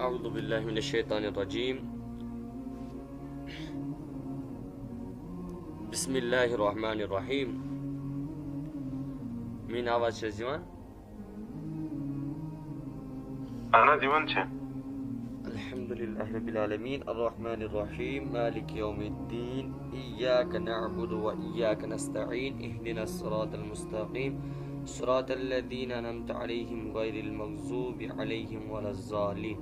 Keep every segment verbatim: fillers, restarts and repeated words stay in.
أعوذ بالله من الشيطان الرجيم. بسم الله الرحمن الرحيم. میٲنۍ آواز چھِ حظ یِوان؟ اہن حظ، یِوان چھِ۔ الحمد لله رب العالمين، الرحمن الرحيم، مالك يوم الدين، إياك نعبد وإياك نستعين، اهدنا الصراط المستقيم، صراط الذين أنعمت عليهم غير المغضوب عليهم ولا الضالين.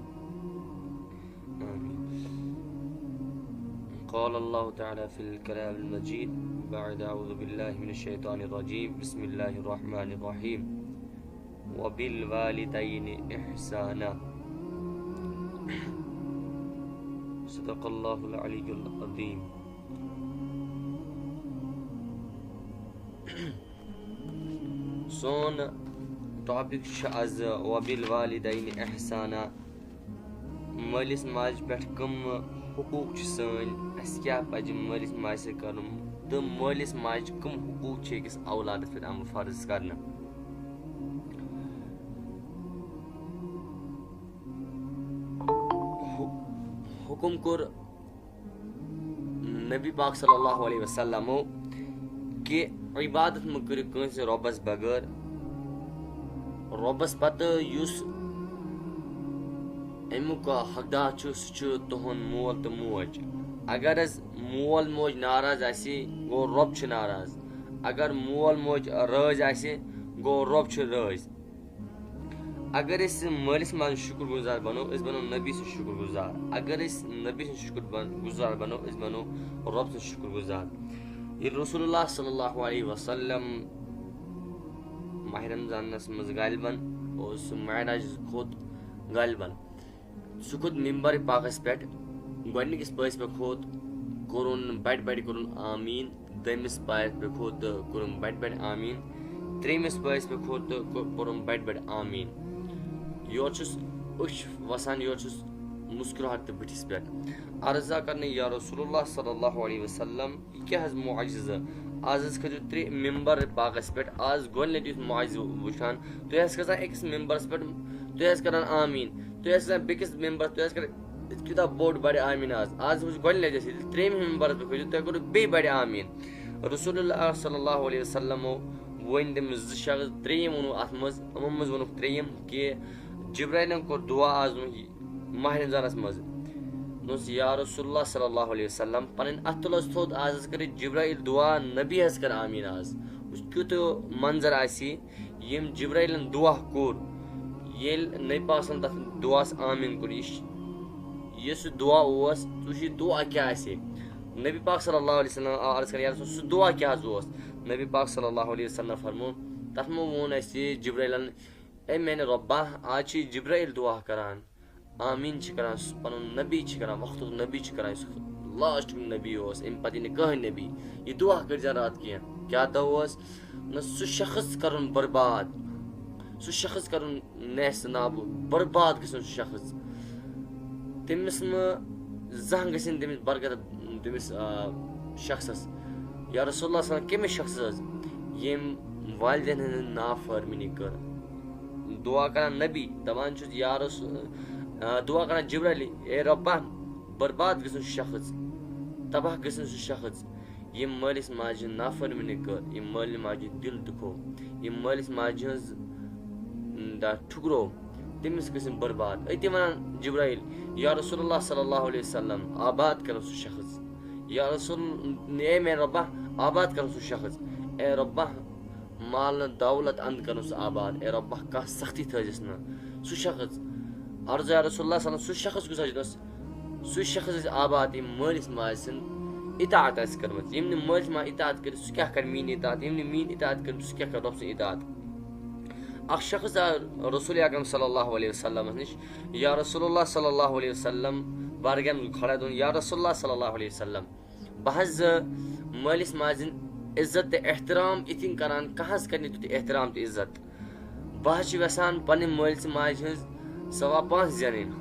آمين. قال الله تعالى في الكلام المجيد بعد أعوذ بالله من الشيطان الرجيم، بسم الله الرحمن الرحيم، وبالوالدين إحسانا. صدق الله العلي العظيم. سون ٹاپک چھُ از وبالوالدین احسانا۔ مٲلِس ماجہِ پٮ۪ٹھ کٕم حقوٗق چھِ سٲنۍ، اَسہِ کیٛاہ پَزِ مٲلِس ماجہِ سۭتۍ کَرُن تہٕ مٲلِس ماجہِ کٕم حقوٗق چھِ أکِس اولادَس پٮ۪ٹھ آمٕتۍ فرض کَرنہٕ؟ حُ-، حُکُم کوٚر نبی پاک صلی اللہ علیہ وسلمو کہِ عبادت مہٕ کٔرِو کٲنٛسہِ رۄبس بغٲر۔ رۄبس پتہٕ یُس امیُک حقدار چھُ، سُہ چھُ تُہُنٛد مول تہٕ موج۔ اگر حظ مول موج ناراض آسہِ، گوٚو رۄب چھُ ناراض۔ اگر مول موج رٲضۍ آسہِ، گوٚو رۄب چھُ رٲضۍ۔ اگر أسۍ مٲلِس ماجہِ ہُنٛد شُکُر گُزار بنو، أسۍ بنو نبی سُنٛد شُکُر گُزار۔ اگر أسۍ نبی سُنٛد شُکُر بن-، گُزار بنو، أسۍ بنو رۄب سُنٛد شُکُر گُزار۔ ییٚلہِ رسول اللہ صلی اللہ علیہ وسلم ماہِ رمضانس منٛز غالباً اوس، سُہ معراج کھوٚت غالباً۔ سُہ کھوٚت مِمبر پاکس پٮ۪ٹھ۔ گۄڈٕنِکِس پٲرِس پٮ۪ٹھ کھوٚت، کوٚرُن بڑِ بڑِ کوٚرُن آمیٖن۔ دوٚیمِس پٲرِس پٮ۪ٹھ کھوٚت تہٕ کوٚرُن بڑِ بڑِ آمیٖن۔ ترٛیٚیمِس پٲرِس پٮ۪ٹھ کھوٚت تہٕ کو-، کوٚرُن بڑِ بڑِ آمیٖن۔ یورٕ چھُس أچھ وسان، یورٕ چھُس مسکراہٹ تہٕ بٕتھِس پٮ۪ٹھ۔ عرضا کرنہٕ، یا رسول اللہ صلی اللہ علیہ وسلم، یہِ کیٛاہ حظ معجزٕ؟ آز حظ کھٔتِو تُہۍ مِمبر پاکس پٮ۪ٹھ، آز گۄڈٕنِچ یُتھ معجزٕ وٕچھان۔ تُہۍ حظ کھسان أکِس مِمبرس پٮ۪ٹھ، تُہۍ حظ کران آمیٖن، تُہۍ حظ کھسان بیٚکِس مِمبرس، تُہۍ حظ کران یہِ کیٛاہ بوٚڑ بڑِ آمیٖن آز۔ آز وٕچھ گۄڈٕنِچ لٹہِ اَسہِ ییٚلہِ ترٛیٚیِمہِ مِمبرس پٮ۪ٹھ کھٔتِو، تُہۍ کٔرِو بیٚیہِ بڑِ آمیٖن۔ رسول اللہ صلی اللہ علیہ وسلمو ؤنۍ تٔمِس زٕ شخص، ترٛیٚیِم ووٚنُکھ اَتھ منٛز، یِمو منٛز ووٚنُکھ ترٛیٚیِم کہِ جبرائیلن کوٚر دُعا آز وۄنۍ ماہِ رمضانس منٛز۔ دوٚپُس، یا رسول اللہ صلی اللہ علیہ وسلم، پنٕنۍ اَتھٕ تُل حظ تھوٚد، آز حظ کٔرِتھ جبرائیل دُعا، نبی حظ کٔر آمیٖن آز۔ وٕچھ کیُتھ منظر آسہِ، ییٚمۍ جبرائیلن دُعا کوٚر، ییٚلہِ نبی پاک صلی اللہ علیہ وسلم تَتھ دُعاہَس آمیٖن کوٚر، یہِ چھِ، یہِ سُہ دُعا اوس، وٕچھ یہِ دُعا کیٛاہ آسہِ۔ نبی پاک صلی اللہ علیہ وسلم آو عرض کرنہٕ، یا رسول، سُہ دُعا کیٛاہ حظ اوس؟ نبی پاک صلی اللہ علیہ وسلم فرموو، تَتھ منٛز ووٚن اَسہِ جبرائیلن، اے میانہِ رۄبا، آز چھِ جبرائیل دُعا کران، آمیٖن چھِ کران، سُہ پنُن نبی چھِ کران، وقتُک نبی چھِ کران، یُس لاسٹُک نبی اوس، اَمہِ پتہٕ یی نہٕ کٕہٕنۍ نبی۔ یہِ دُعا کٔرۍ زیو نہٕ اَتھ کینٛہہ۔ کیٛاہ دۄہ اوس؟ نہ، سُہ شخص کرُن برباد، سُہ شخص کرُن نیست نابود، برباد گژھن سُہ شخص۔ تٔمِس نہٕ زانٛہہ گژھن تٔمِس برکت، تٔمِس، آ، شخصس۔ یا رسول اللہ صلی اللہ علیہ وسلم، کٔمِس شخصس حظ؟ ییٚمۍ والدین ہٕنٛز نافرمٲنی کٔر۔ دُعا کران نبی، دپان چھُس، یا رسول، آ، دُعا کران جبرائیل، اے رۄبا، برباد گژھن سُہ شخص، تباہ گژھن سُہ شخص، ییٚمۍ مٲلِس ماجہِ ہٕنٛز نافرمٲنی کٔر، ییٚمۍ مٲلِس ماجہِ ہُنٛد دِل دُکھو، ییٚمۍ مٲلِس ماجہِ ہٕنٛز، م، دا ٹھُکرو، تٔمِس گژھن برباد۔ أتی وَنان جبرائیل، یا رسول اللہ صلی اللہ علیہ وسلم، آباد کرو سُہ شخص۔ یا رسول، اے میانہِ رۄبا، آباد کرو سُہ شخص۔ اے رۄبا، مال دولت اند کرُن سُہ آباد، اے رۄبا، کانٛہہ سختی تھٲوزٮ۪س نہٕ۔ سُہ شخص، عرض یا رسول اللہ صلی اللہ علیہ وسلم، سُہ شخص کُس حظ چھُ؟ سُہ شخص حظ آباد، ییٚمۍ مٲلِس ماجہِ سٕنٛز اطاعت آسہِ کٔرمٕژ۔ ییٚمۍ نہٕ مٲلِس ماجہِ اطاعت کٔر، سُہ کیٛاہ کرِ میٛٲنۍ اطاعت؟ ییٚمۍ نہٕ میٛٲنۍ اطاعت کٔر، سُہ کیٛاہ کرِ رۄب سٕنٛز اطاعت؟ اکھ شخص آو رسول اکرم صلی اللہ علیہ وسلمس نِش، یا رسول اللہ صلی اللہ علیہ وسلم، بارگاہ منٛز کھڑا، دوٚپُن، یا رسول اللہ صلی اللہ علیہ وسلم، بہٕ حظ، آ، مٲلِس ماجہِ ہُنٛد عزت تہٕ احترام یِتھ کٔنۍ کران، کانٛہہ حظ کرِ نہٕ تیُتھ احترام تہٕ عزت۔ بہٕ حظ چھُس یژھان پننہِ مٲلِس ماجہِ ہٕنٛز سوا پانٛژھ زینٕنۍ۔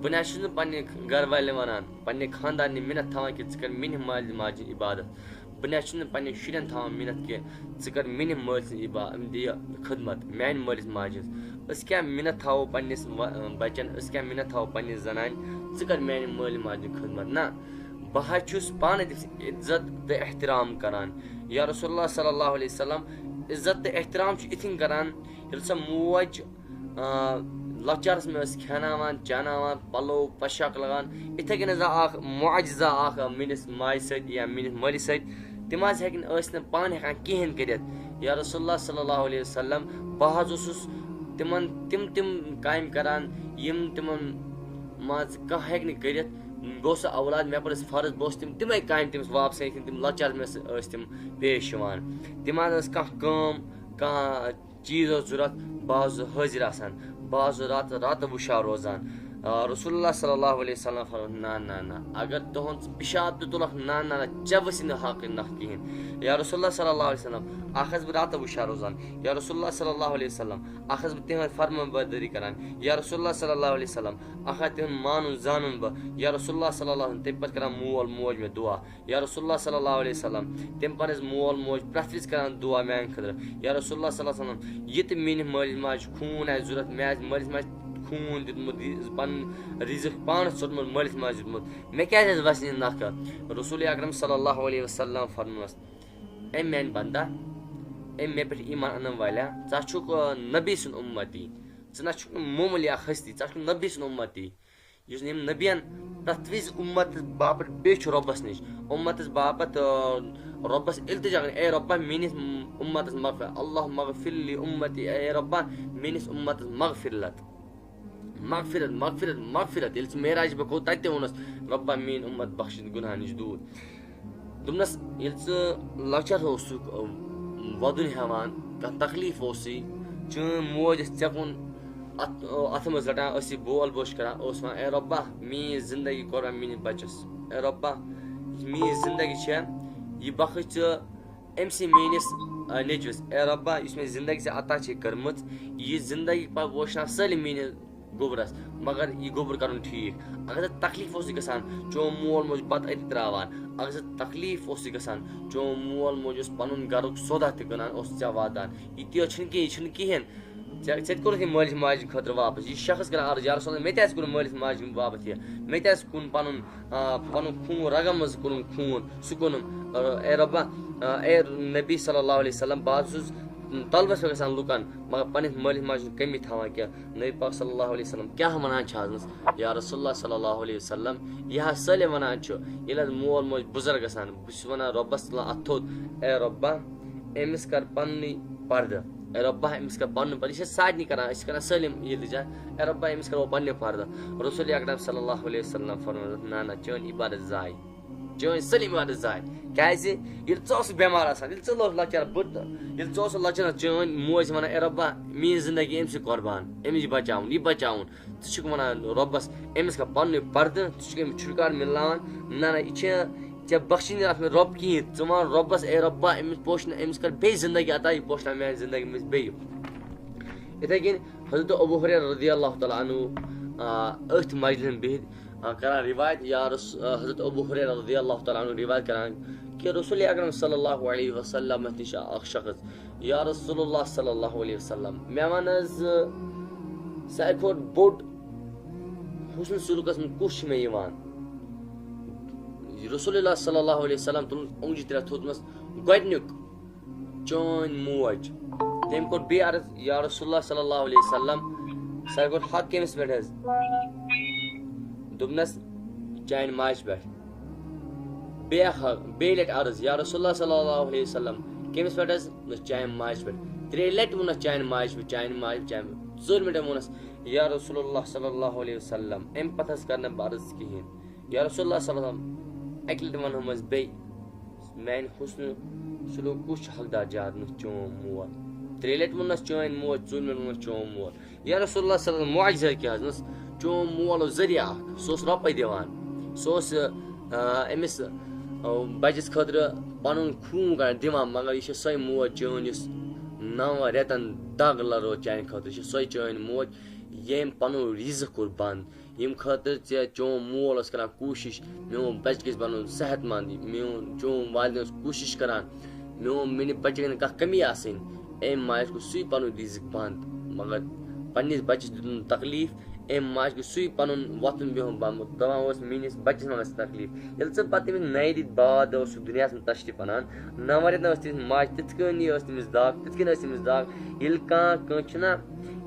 بہٕ نہ حظ چھُس نہٕ پننہِ گرٕ والٮ۪ن ونان، پننہِ خاندارنہِ مِنت تھاوان کہِ ژٕ کر میٛانہِ مٲلِس ماجہِ ہٕنٛز عبادت۔ بہٕ نہ چھُس نہٕ پننٮ۪ن شُرٮ۪ن تھاوان مِنت کہِ ژٕ کر میٲنِس مٲلۍ سٕنٛز عبا-، یہِ خدمت، میانہِ مٲلِس ماجہِ ہٕنٛز۔ أسۍ کیٛاہ مِنت تھاوو پننِس و-، بچن، أسۍ کیٛاہ مِنت تھاوو پننِس زنانہِ، ژٕ کر میانہِ مٲلۍ ماجہِ ہٕنٛز خدمت؟ نہ، بہٕ حظ چھُس پانہٕ تٔمِس عزت تہٕ احترام کران۔ یا رسول اللہ صلی اللہ علیہ وسلم، عزت تہٕ احترام چھُ اِتھِنۍ کران، ییٚلہِ سۄ موج، آ، لۄکچارس منٛز ٲس کھیاناوان، چاناوان، پلو پوشاک لاگان، اِتھے کٔنۍ ہسا اکھ معجزہ اکھ میٲنِس ماجہِ سۭتۍ یا میٲنِس مٲلِس سۭتۍ۔ تِم حظ ہیٚکہِ نہٕ، ٲسۍ نہٕ پانہٕ ہیٚکان کِہیٖنۍ کٔرِتھ۔ یا رسول اللہ صلی اللہ علیہ وسلم، بہٕ حظ اوسُس تِمن تِم تِم کامہِ کران، یِم تِمن مان ژٕ کانٛہہ ہیٚکہِ نہٕ کٔرِتھ۔ بہٕ اوسُس اولاد، مےٚ پٮ۪ٹھ ٲسۍ فرض، بہٕ اوسُس تِم تِمے کامہِ تٔمِس واپسے یِتھ کٔنۍ تِم لۄکچارس منٛز ٲسۍ تِم پیش یِوان۔ تِم حظ ٲسۍ کانٛہہ کٲم، کانٛہہ چیٖز اوس ضوٚرَتھ، بہٕ حظ اوسُس حٲضِر آسان، بہٕ حظ اوسُس راتہٕ راتہٕ وُشار روزان۔ آ، رسول اللہ صلی اللہ علیہ وسلم فرموو، نہ، نہ، نہ، اگر تُہُنٛد پِشاب تہِ تُلکھ، نہ، نہ، نہ، ژےٚ وٕچھِ نہٕ حقٕچ نَکھ کِہیٖنۍ۔ یا رسول اللہ صلی اللہ علیہ وسلم، اَکھ حظ بہٕ راتہٕ وُشار روزان۔ یا رسول اللہ صلی اللہ علیہ وسلم، اَکھ حظ بہٕ تِہٕنٛز فرمان بردٲری کران۔ یا رسول اللہ صلی اللہ علیہ وسلم، اَکھ حظ تِہُنٛد مانُن زانُن بہٕ۔ یا رسول اللہ صلی اللہ علیہ وسلم، تَمہِ پَتہٕ کران مول موج مےٚ دُعا۔ یا رسول اللہ صلی اللہ علیہ وسلم، تِم پنٕنۍ مول موج پرٛٮ۪تھ وِزِ کران دُعا میانہِ خٲطرٕ۔ یا رسول اللہ صلی اللہ علیہ وسلم، یہِ تہِ میٲنِس مٲلِس ماجہِ چھُ خوٗن آسہِ ضوٚرَتھ، مےٚ آسہِ مٲلِس ماجہِ خوٗن دیُتمُت، یہِ پنُن رِزق پانَس ژوٚٹمُت، مٲلِس ماجہِ دیُتمُت، مےٚ کیازِ آسہِ وَسنہِ نَکھٕ؟ رسول اکرم صلی اللہ علیہ وسلم فرموس، اے میانہِ بندا، اے مےٚ پٮ۪ٹھ ایمان انن والیا، ژٕ چھُکھ، آ، نبی سُنٛد اُمتی، ژٕ نہ چھُکھ نہٕ معموٗلی اکھ ہستی، ژٕ چھُکھ نبی سُنٛد اُمتی۔ یُس یِم نبین پرٛٮ۪تھ وِزِ اُمتس باپتھ بیٚیہِ چھُ رۄبس نِش، اُمتس باپتھ، آ، رۄبس التجا کران، اے رۄبا میٲنِس اُمتس مغفر، اللہم اغفر لی اُمتی، اے رۄبا میٲنِس اُمتس مغفرت، مغفرت، مغفرت، مغفرت۔ ییٚلہِ سُہ معراج پٮ۪ٹھ کھوٚت، تتہِ تہِ ووٚنُس، رۄبا میٲنۍ اُمت بخش گناہ نِش دوٗر۔ دوٚپنس، ییٚلہِ ژٕ لۄکچار اوسُکھ، آ، ودُن ہٮ۪وان، کانٛہہ تکلیف اوسُے، چٲنۍ موج ٲس ژےٚ کُن اتھ، اتھٕ منٛز رٹان، ٲس یہِ بول بوش کران، اوس ونان، اے رۄبا، میٲنۍ زندگی قربان میٲنِس بچس۔ اے رۄبا، یُس میٲنۍ زندگی چھےٚ، یہِ بخش ژٕ أمۍ سٕے میٲنِس، آ، نیٚچوِس۔ اے رۄبا، یُس مےٚ زندگی ژےٚ عطا چھے کٔرمٕژ، یہِ زندگی پتہٕ ووشناو سٲلِم میٲنِس گوٚبرس، مگر یہِ گوٚبُر کرُن ٹھیٖک۔ اگر ژےٚ تکلیف اوسُے گژھان، چون مول موج بتہٕ أتھۍ تراوان، اگر ژےٚ تکلیف اوسُے گژھان، چون مول موج اوس پنُن گرُک سودا تہِ کٕنان، اوس ژےٚ واتان۔ یہِ تہِ چھُنہٕ کینٛہہ، یہِ چھُنہٕ کِہیٖنۍ۔ ژےٚ، ژےٚ تہِ کوٚرُتھ یہِ مٲلِس ماجہِ خٲطرٕ واپس۔ یہِ شخص کران عرض، یا رسول اللہ، مےٚ تہِ آسہِ کوٚرمُت مٲلِس ماجہِ باپتھ یہِ، مےٚ تہِ آسہِ کُن پنُن، آ، پنُن خوٗن رگن منٛز کوٚرمُت خوٗن، سُہ کوٚرنُم، آ، اے رۄبا، آ، اے نبی صلی اللہ علیہ وسلم، بہٕ حظ چھُس طلبس پٮ۪ٹھ گژھان لُکن، مگر پننِس مٲلِس ماجہِ ہٕنٛز کٔمی تھاوان کینٛہہ۔ نبی پاک صلی اللہ علیہ وسلم کیٛاہ ونان چھِ آز نس، یا رسول اللہ صلی اللہ علیہ وسلم، یہِ حظ سٲلِم ونان چھُ، ییٚلہِ حظ مول موج بُزرگ گژھان، بہٕ چھُس ونان رۄبس تلان اتھٕ تھوٚد، اے رۄبا، أمِس کر پننُے پردٕ، اے رۄبا، أمِس کر پنُن پردٕ۔ یہِ چھِ سارنٕے کران، أسۍ چھِ کران سٲلِم یہِ التجا، اے رۄبا، أمِس کرو پننہِ پردٕ۔ رسول اکرم صلی اللہ علیہ وسلم فرموو، نہ، نہ، چٲنۍ عبادت ضایع، چٲنۍ سٲلِم عبادت ضایع۔ کیازِ؟ ییٚلہِ ژٕ اوسُکھ بٮ۪مار آسان، ییٚلہِ ژٕ اوسُکھ لۄکچار، بہٕ، ییٚلہِ ژٕ اوسُکھ لۄکچار آسان، چٲنۍ موج ونان، اے رۄبا، میٲنۍ زندگی أمۍ سٕے قربان، أمِس بچاوُن، یہِ بچاوُن۔ ژٕ چھُکھ وَنان رۄبَس، أمِس کَر پَننُے پَردٕ، ژٕ چھُکھ أمِس چھُٹکار مِلناوان۔ نہ، نہ، یہِ چھِ ژےٚ بخشِنۍ اَتھ منٛز رۄب کِہیٖنۍ۔ ژٕ وَن رۄبَس، اے رۄبا، أمِس پوشہِ نہٕ، أمِس کَر بیٚیہِ زِندگی عطا، یہِ پوشہِ نہٕ میٛانہِ زِندگی منٛز بیٚیہِ۔ یِتھَے کٔنۍ حضرت ابو ہریرہ رضی اللہ تعالیٰ عنہ، آ، أتھۍ مجلِسَن بِہِتھ، آ، کران رِوایت، یا رس-، آ، حضرت ابو ہریرہ رضی اللہ تعالیٰ عنہ رِوایت کران کہِ رسول اکرم صلی اللہ علیہ وسلمَس نِش آو اکھ شخص، یا رسول اللہ صلی اللہ علیہ وسلم، مےٚ وَن حظ، ساروی کھۄتہٕ بوٚڑ حسن سلوٗکَس منٛز کُس چھُ مےٚ یِوان؟ رسول اللہ صلی اللہ علیہ وسلم تُلُن اونٛگجہِ ترٛےٚ تھوٚدمَس، گۄڈٕنیُک، چٲنۍ موج۔ تٔمۍ کوٚر بیٚیہِ عرض، یا رسول اللہ صلی اللہ علیہ وسلم، ساروی کھۄتہٕ حق کٔمِس پٮ۪ٹھ حظ؟ دوٚپنَس، چانہِ ماجہِ پٮ۪ٹھ۔ بیٚیہِ اکھ، بیٚیہِ لٹہِ عرض، یا رسول اللہ صلی اللہ علیہ وسلم، کٔمِس پٮ۪ٹھ حظ؟ نہ، چانہِ ماجہِ پٮ۪ٹھ۔ ترٛیٚیہِ لٹہِ ووٚننَس، چانہِ ماجہِ پٮ۪ٹھ، چانہِ ماجہِ پٮ۪ٹھ، چانہِ، ژوٗرمہِ لٹہِ ووٚننَس، یا رسول اللہ صلی اللہ علیہ وسلم، اَمہِ پتہٕ حظ کَرنہٕ بہٕ عرض کِہیٖنۍ۔ یا رسول اللہ صلی اللہ علیہ وسلم، اَکہِ لٹہِ وَنہومَس بیٚیہِ، میٛانہِ حُسنہٕ سلوٗک کُس چھُ حقدار زیادٕ؟ نہ، چون مول۔ ترٛیٚیہِ لٹہِ ووٚننَس، چٲنۍ موج، ژوٗرمہِ لٹہِ ووٚننَس، چون مول۔ یا رسول اللہ صلی اللہ علیہ وسلم، معجزہ کیٛاہ حظ؟ نہ، چون مول اوس ذٔریعہٕ اکھ، سُہ اوس رۄپَے دِوان، سُہ اوس، آ، أمِس، آ، بَچَس خٲطرٕ پَنُن خوٗن کَڑان دِوان، مگر یہِ چھِ سۄے موج چٲنۍ یُس نَوَن رٮ۪تَن دَگ لَرٲو چانہِ خٲطرٕ، یہِ چھِ سۄے چٲنۍ موج ییٚمۍ پَنُن رِزق کوٚر بنٛد، ییٚمہِ خٲطرٕ ژےٚ چون مول اوس کران کوٗشِش، میون بَچہٕ گژھِ بَنُن صحت مند، میون چون والدین اوس کوٗشِش کران، میون میٲنِس بَچَس گژھِ نہٕ کانٛہہ کٔمی آسٕنۍ۔ أمۍ ماجہِ کوٚر سُے پَنُن رِزِق بنٛد، مگر پنٛنِس بَچَس دیُت نہٕ تکلیٖف۔ أمۍ ماجہِ کوٚر سُہ پَنُن وۄتھُن بِہُن بنٛد، دَپان اوس، "میٛٲنِس بَچَس ما گژھِ تکلیٖف؟" ییٚلہِ ژٕ پَتہٕ تٔمِس نَیہِ رٮ۪تۍ بعد اوسُکھ دُنیاہَس منٛز تشریٖف اَنان، نَوَن رٮ۪تَن ٲس تٔمِس ماجہِ تِتھ کٔنی ٲس تٔمِس دَگ، تِتھ کٔنۍ ٲس تٔمِس دَگ۔ ییٚلہِ کانٛہہ کٲنٛسہِ چھُنہ،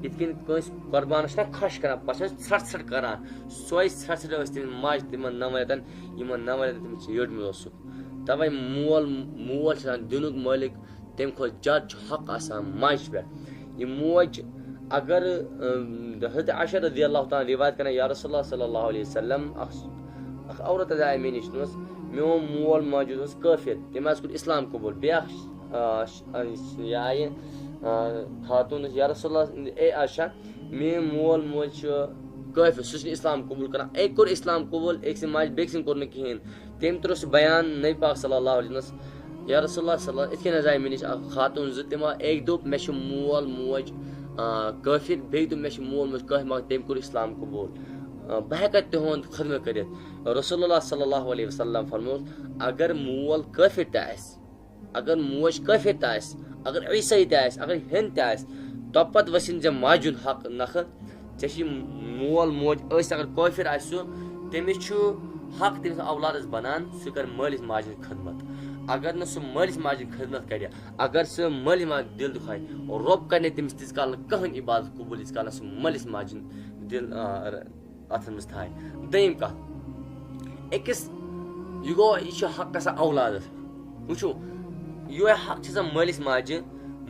یِتھ کٔنۍ کٲنٛسہِ قۄربانَس چھُنہ خۄش کران، پَتہٕ چھُنہ ژھرٛٹھ ژھرٛٹھ کران، سۄے ژھرٛٹھ ژھرٛٹھ ٲس تٔمِس ماجہِ تِمَن نَوَن رٮ۪تَن، یِمَن نَوَن رٮ۪تَن تٔمِس یٔڈمٕژ اوسُکھ۔ تَوَے مول، مول چھُ آسان دِنُک مٲلِک، تَمہِ کھۄتہٕ زیادٕ چھُ حق آسان ماجہِ پٮ۪ٹھ۔ یہِ موج، اگر، اۭں، حضرت عائشہ رضی اللہ تعالیٰ عنہا روایت کران، یا رسول اللہ صلی اللہ علیہ وسلم، اکھ، اکھ عورت حظ آیہِ مےٚ نِش، دوٚپنَس، "میون مول موج اوس کٲفِر، تٔمۍ حظ کوٚر اسلام قبول۔" بیٛاکھ، آ، ش-، آ، یہِ آیہِ، آ، خاتوٗن، "یا رسول اللہ، اے عائشہ، میون مول موج چھُ کٲفِر، سُہ چھُنہٕ اسلام قبول کران۔ أکۍ کوٚر اسلام قبول، أکۍ سٕنٛدِ ماجہِ بیٚکہِ سٕنٛدِ کوٚر نہٕ کِہیٖنۍ۔" تٔمۍ ترٛوو سُہ بیان نبی پاک صلی اللہ علیہ وسلمس، یا رسول اللہ صلی اللہ علیہ وسلم، یِتھ کٔنۍ حظ آیہِ مےٚ نِش اکھ خاتوٗن زٕ، تِمو اَکہِ دۄہ مےٚ چھُ مول موج، آ، کٲفِر، بیٚیہِ دوٚپ مےٚ چھُ مول موج کٲفِر، مگر تٔمۍ کوٚر اسلام قبول۔ آ، بہٕ ہٮ۪کا تِہُنٛد خدمت کٔرِتھ؟ رسول اللہ صلی اللہ علیہ وسلم فرموو، اگر مول کٲفِر تہِ آسہِ، اگر موج کٲفِر تہِ آسہِ، اگر عیسٲے تہِ آسہِ، اگر ہیٚنٛد تہِ آسہِ، تۄپتہٕ وَسِن ژےٚ ماجہِ ہُنٛد حق نکھٕ۔ ژےٚ چھُے مول موج ٲسۍ، اگر کٲفِر آسہِ سُہ، تٔمِس چھُ حق تٔمِس اولادس بنان، سُہ کرِ مٲلِس ماجہِ ہٕنٛز خدمت۔ اگر نہٕ سُہ مٲلِس ماجہِ ہٕنٛز خدمت کرِ، اگر سُہ مٲلِس ماجہِ دِل دُکھایہِ، رۄب کرِ نہٕ تٔمِس تیٖتِس کالس کٕہٕنۍ عبادت قبول، ییٖتِس کالس سُہ مٲلِس ماجہِ ہُنٛد دِل، آ، ر-، اَتھن منٛز تھایہِ۔ دوٚیِم کَتھ، أکِس، یہِ گوٚو، یہِ چھُ حق آسان اولادس۔ وٕچھِو، یِہوٚے حق چھُ آسان مٲلِس ماجہِ،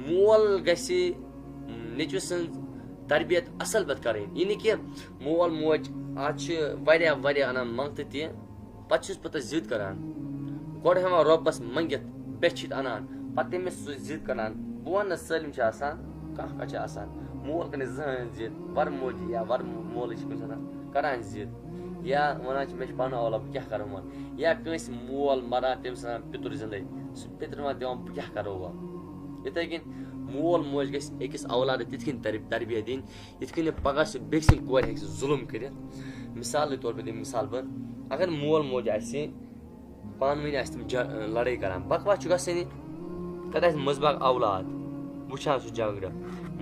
مول گژھِ نیٚچوِ سٕنٛز تربیت اَصٕل پٲٹھۍ کَرٕنۍ۔ یہِ نہٕ کہِ مول موج، آز چھِ واریاہ، واریاہ اَنان منٛگتہٕ تہِ، پَتہٕ چھُس پَتہٕ ضِد کَران۔ گۄڈٕ ہٮ۪وان رۄبَس منٛگِتھ، بیٚیہِ چھِ اَنان، پَتہٕ تٔمِس سُہ ضِد کَران۔ بہٕ وَنہٕ نہٕ سٲلِم چھِ آسان، کانٛہہ کانٛہہ چھِ آسان۔ مول کَرِ نہٕ زٕہٕنۍ ضِد، وَرٕ موجی یا وَرٕ مو-، مولٕے چھِ کُنہِ ساتہٕ کَران ضِد۔ یا وَنان چھِ، "مےٚ چھِ پَنُن اولاد، بہٕ کیٛاہ کَرٕ وۄنۍ؟" یا کٲنٛسہِ مول مَران، تٔمِس وَنان، "پِتُر زِندَے"، سُہ پِتُر وَنان، "تِمَن بہٕ کیٛاہ کَرٕ وۄنۍ؟" یِتھَے کٔنۍ مول موج گژھِ أکِس اولادَس تِتھ کٔنۍ ترب-، تربیت دِنۍ، یِتھ کٔنۍ نہٕ پَگاہ سُہ بیٚکہِ سٕنٛدِ کورِ ہیٚکہِ سُہ ظُلُم کٔرِتھ۔ مِثال کے طور پے دِمہٕ مِثال بہٕ، اگر مول موج آسہِ، پانہٕ ؤنۍ آسہِ تِم جا-، لڑٲے کران، بکواس چھُ گژھٲنی۔ تَتہِ آسہِ منٛزباگ اولاد، وٕچھان سُہ جھگڑٕ۔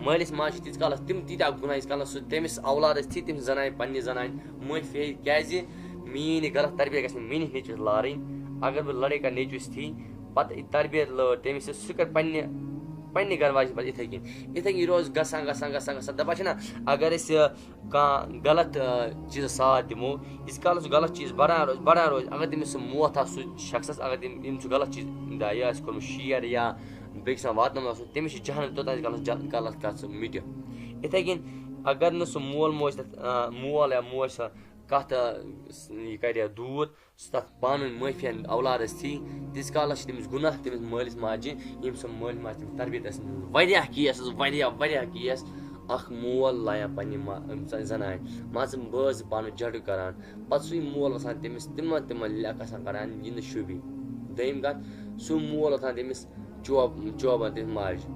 مٲلِس ماجہِ چھِ تیٖتِس کالَس تِم تیٖتیٛاہ گُناہ، ییٖتِس کالَس سُہ تٔمِس اولادَس تھی، تٔمِس زنانہِ، پنٛنہِ زنانہِ معٲفی ہیٚیہِ، کیٛازِ میٛٲنۍ یہِ غلط تربیت گژھِ نہٕ میٛٲنِس نیٚچوِس لارٕنۍ۔ اگر بہٕ لڑٲے کَرٕ نیٚچوِس تھی، پَتہٕ یہِ تربیت لٲر تٔمِس، سُہ کَرِ پنٛنہِ، پنٛنہِ گَرٕ واجہِ پَتہٕ یِتھَے کٔنۍ۔ یِتھَے کٔنۍ یہِ روزِ گژھان، گژھان، گژھان، گژھان۔ دَپان چھِنہ، اگر أسۍ کانٛہہ غلط، آ، چیٖزَس ساتھ دِمو، ییٖتِس کالَس سُہ غلط چیٖز بَڑان روزِ، بَڑان روزِ، اگر تٔمِس سُہ موت آسہِ، سُہ شخصَس، اگر تٔمۍ، أمۍ سُہ غلط چیٖز دا-، یہِ آسہِ کوٚرمُت share یا بیٚکِس تام واتنومُت آسہِ، تٔمِس چھِ جہنم توٚتام، ییٖتِس کالَس جل-، غلط کَتھ سُہ مِٹہِ۔ یِتھَے کٔنۍ اگر نہٕ سُہ مول موج تَتھ، آ، مول یا موج سۄ کَتھ، آ، س-، یہِ کَرِ دوٗر، سُہ تَتھ پانہٕ ؤنۍ معٲفی اَنہِ اولادَس تھی، تیٖتِس کالَس چھِ تٔمِس گُناہ تٔمِس مٲلِس ماجہِ، ییٚمۍ سۄ مٲلِس ماجہِ تٔمِس تربیت آسہِ دِژمٕژ۔ واریاہ case حظ، واریاہ، واریاہ case۔ اَکھ مول لایان پنٛنہِ ما-، أمۍ سٕنٛز زنانہِ، مان ژٕ، بٲژ پانہٕ جھگڑٕ کَران، پَتہٕ سُے مول وَسان تٔمِس تِمَن، تِمَن لیٚکھ آسان کَران، یہِ نہٕ شوٗبی۔ دوٚیِم کَتھ، سُہ مول وَسان تٔمِس چوب-، چوبان تٔمِس ماجہِ،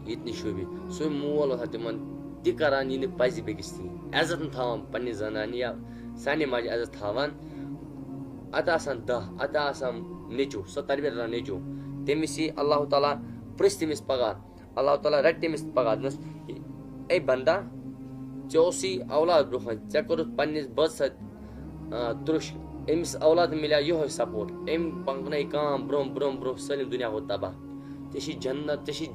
یہِ تہِ نہٕ شوٗبی۔ سُے مول وَسان تِمَن تہِ کَران، یہِ نہٕ پَزِ بیٚکِس تھی۔ عزت نہٕ تھاوان پنٛنہِ زنانہِ یا سانہِ ماجہِ عزت تھاوان۔ اَتہِ آسان دَہ، اَتہِ آسان نیٚچوٗ، سۄ تربیت رَٹان نیٚچوٗ۔ تٔمِس یی اللہ تعالیٰ پرٛژھِ تٔمِس پَگاہ، اللہ تعالیٰ رَٹہِ تٔمِس پَگاہ، دوٚپنَس، "اے بندا، ژےٚ اوسُے اولاد برونٛہہ کَنہِ، ژےٚ کوٚرُتھ پنٛنِس بٲژَس سۭتۍ، آ، تُرُش، أمِس اولاد مِلیو یِہوٚے support، أمۍ پَکنٲے کٲم برونٛہہ، برونٛہہ، برونٛہہ، سٲلِم دُنیا گوٚو تباہ۔ ژےٚ چھی جنت، ژےٚ چھی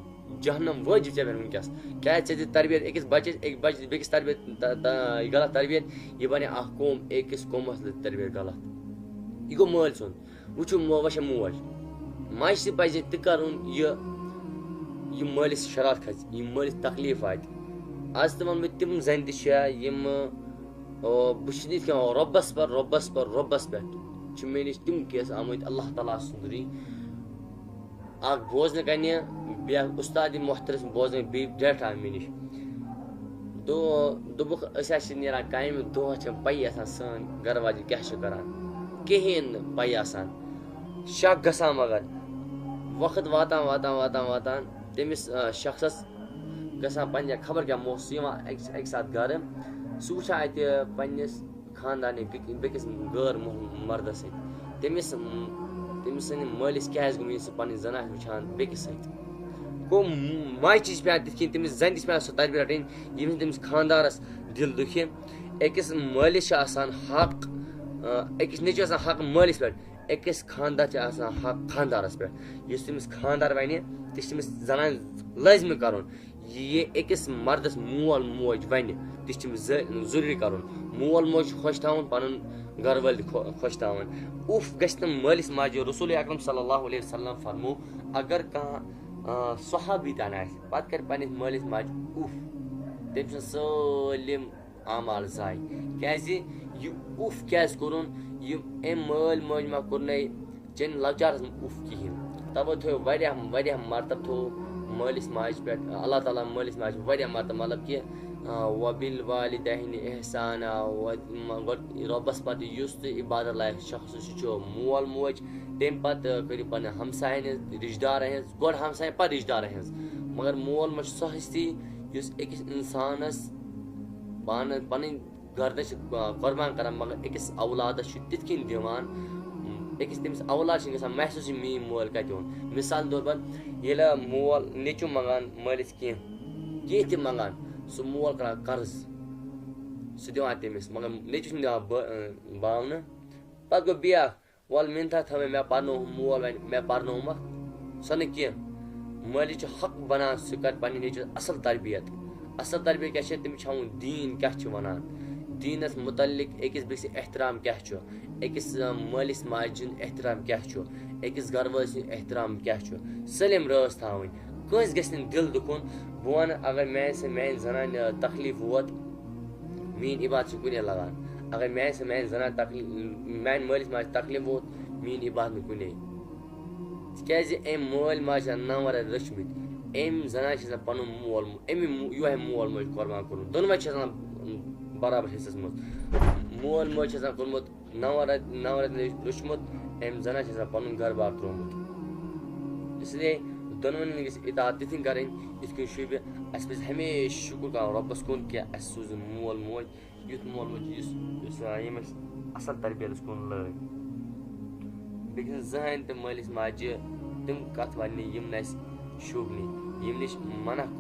جہنم وٲجِب ژےٚ پٮ۪ٹھ وٕنکیٚس۔ کیٛازِ ژےٚ دِژ تربیت أکِس بَچَس، أکِس بَچَس بیٚکِس تربیت، تہ-، تہ-، یہِ غلط تربیت، یہِ بَنے اَکھ قوم، أکِس قومَس دِژ تربیت غلط۔ یہِ گوٚو مٲلۍ سُنٛد۔ وٕچھِو مو-، وۄنۍ چھےٚ موج۔ ماجہِ تہِ پَزِ تہِ کَرُن یہِ، یہِ مٲلِس شرارت کھژِ، یہِ مٲلِس تکلیٖف واتہِ۔ آز تہِ وَنہٕ بہٕ، تِم زَنہِ تہِ چھےٚ یِم، او، بہٕ چھُس نہٕ یِتھ کٔنۍ وَنان، رۄبَس پَر، رۄبَس پَر، رۄبَس پٮ۪ٹھ چھِ مےٚ نِش تِم case آمٕتۍ اللہ تعالیٰ سٕنٛدُے۔ اَکھ بوزنہٕ کَنہِ، بیٛاکھ اُستاد محترم بوزنہٕ، بیٚیہِ direct آو مےٚ نِش۔ دو-، دوٚپُکھ، أسۍ حظ چھِ نیران کامہِ، دۄہَس چھَنہٕ پَیی آسان سٲنۍ گَرٕ واجِنۍ کیٛاہ چھِ کَران، کِہیٖنۍ نہٕ پَیی آسان۔ شَک گژھان، مگر وقت واتان، واتان، واتان، واتان تٔمِس، آ، شخصَس گژھان پنٛنہِ خبر کیٛاہ موسم، سُہ یِوان اَکہِ، اَکہِ ساتہٕ گَرٕ، سُہ وٕچھان اَتہِ پنٛنِس خاندارنہِ بیٚکہِ بیٚکِس غٲر مُح- مردَس سۭتۍ، تٔمِس تٔمِس سٕنٛدِ مٲلِس کیٛازِ گوٚمُت یہِ سُہ پَنٕنۍ زَنان وٕچھان بیٚکِس سۭتۍ؟ گوٚو، ماجہِ تہِ چھِ پٮ۪وان تِتھ کٔنۍ، تٔمِس زَنہِ تہِ چھِ پٮ۪وان سۄ تربیت رَٹٕنۍ، ییٚمہِ سۭتۍ تٔمِس خاندارَس دِل دُکھِ۔ أکِس مٲلِس چھِ آسان حق، آ، أکِس نیٚچوِس آسان حق مٲلِس پٮ۪ٹھ، أکِس خاندار چھِ آسان حق خاندارَس پٮ۪ٹھ۔ یُس تٔمِس خاندار وَنہِ، تہِ چھِ تٔمِس زَنانہِ لٲزمہِ کَرُن۔ یہِ أکِس مردَس مول موج وَنہِ، تہِ چھِ تٔمِس ض- ضروٗری کَرُن۔ مول موج چھُ خۄش تھاوُن، پَنُن گَرٕ وٲلۍ تہِ خۄ- خۄش تھاوٕنۍ۔ اُف گژھِ نہٕ مٲلِس ماجہِ۔ رسول اکرم صلی اللہ علیہ وسلم فرموو، اگر کانٛہہ، آ، صحابی تہِ آسہِ، پَتہٕ کَرِ پنٛنِس مٲلِس ماجہِ اُف، تٔمۍ سٕنٛز سٲلِم اعمال ضایع۔ کیٛازِ؟ یہِ اُف کیٛازِ کوٚرُن؟ یہِ أمۍ مٲلۍ مٲج ما کوٚرنَے چٲنۍ لۄکچارَس منٛز اُف کِہیٖنۍ۔ تَوَے تھٲیِو واریاہ، واریاہ مرتبہٕ تھوٚو مٲلِس ماجہِ پٮ۪ٹھ، اللہ تعالیٰ مٲلِس ماجہِ واریاہ مرتبہٕ، مطلب کہِ، آ، وَبِالْوَالِدَيْنِ اِحْسَانًا، و-، م-، گۄڈٕ رۄبَس پَتہٕ یُس تہِ عبادت لایق شخص سُہ چھُ مول موج، تَمہِ پَتہٕ کٔرِو پَنٕنٮ۪ن ہمسایَن ہٕنٛز، رِشتہٕ دارَن ہٕنٛز، گۄڈٕ ہمسایَن پَتہٕ رِشتہٕ دارَن ہٕنٛز۔ مگر مول موج چھُ سۄ ہستی یُس أکِس اِنسانَس پانہٕ پَنٕنۍ گردن چھِ، آ، قۄربان کران، مگر أکِس اولادس چھُ تِتھ کٔنۍ دِوان، أکِس تٔمِس اولاد چھِنہٕ گژھان محسوٗس، یہِ میٛٲنۍ مول کَتہِ اوٚن۔ مثال طور پر، ییٚلہِ مول نیٚچوٗ منٛگان مٲلِس کینٛہہ، کینٛہہ تہِ منٛگان، سُہ مول کران قرض، سُہ دِوان تٔمِس، مگر نیٚچوٗ چھُنہٕ دِوان با-، آ، باونہٕ۔ پتہٕ گوٚو بیٛاکھ، وَلہٕ مِنتھا تھٲوٕے، مےٚ پَرنوو، مول وَنہِ، مےٚ پَرنوومَکھ، سۄ نہٕ کینٛہہ۔ مٲلِس چھُ حق بَنان سُہ کَرِ پَنٕنہِ نیٚچوِس اَصٕل تربیت۔ اَصٕل تربیت کیٛاہ چھِ؟ تٔمِس چھُ ہاوُن دیٖن کیٛاہ چھُ وَنان، دیٖنَس مُتعلِق أکِس بیٚیِس احترام کیٛاہ چھُ، أکِس، آ، مٲلِس ماجہِ ہُنٛد احترام کیٛاہ چھُ، أکِس گَرٕ وٲلۍ سُنٛد احترام کیٛاہ چھُ، سٲلِم رٲژ تھاوٕنۍ۔ کٲنٛسہِ گژھِ نہٕ دِل دُکھُن۔ بہٕ وَنہٕ، اگر میٛانہِ سۭتۍ میٛانہِ زَنانہِ، آ، تکلیٖف ووت، میٛٲنۍ عبادت چھِ کُنے لگان۔ اگر میٛانہِ سۭتۍ میٛانہِ زنانہِ تکلیٖف، میٛانہِ مٲلِس ماجہِ تکلیٖف ووت، میٛٲنۍ عبادت نہٕ کُنے۔ تِکیٛازِ أمۍ مٲلۍ ماجہِ چھِ نَو وَرٲے رٔچھمٕتۍ۔ أمۍ زنانہِ چھِ آسان پَنُن مول، أمۍ مو-، یِہوٚے مول موج قۄربان کوٚرمُت۔ دۄنوَے چھِ آسان برابر حصَس منٛز۔ مول موج چھِ آسان کوٚرمُت نَو وَرٲے، نَو وَرٲے رٔچھمُت، أمۍ زنانہِ چھِ آسان پَنُن گَرٕ بار ترٛوومُت۔ اس لیے دۄنوٕنی گژھِ اطاعت تِتھٕے کَرٕنۍ، یِتھ کٔنۍ شوٗبہِ۔ اَسہِ پَزِ ہمیشہِ شُکُر کَرُن رۄبَس کُن کہِ اَسہِ سوٗز یہِ مول موج، یُتھ مول موج یُس، یُس، آ، یِم اَسہِ اَصٕل تربیتَس کُن لٲگۍ۔ بیٚیہِ گژھِ نہٕ زٕہٕنۍ تہِ مٲلِس ماجہِ تِم کَتھ وَننہِ یِم نہٕ اَسہِ شوٗبنہِ، یِم نِش منع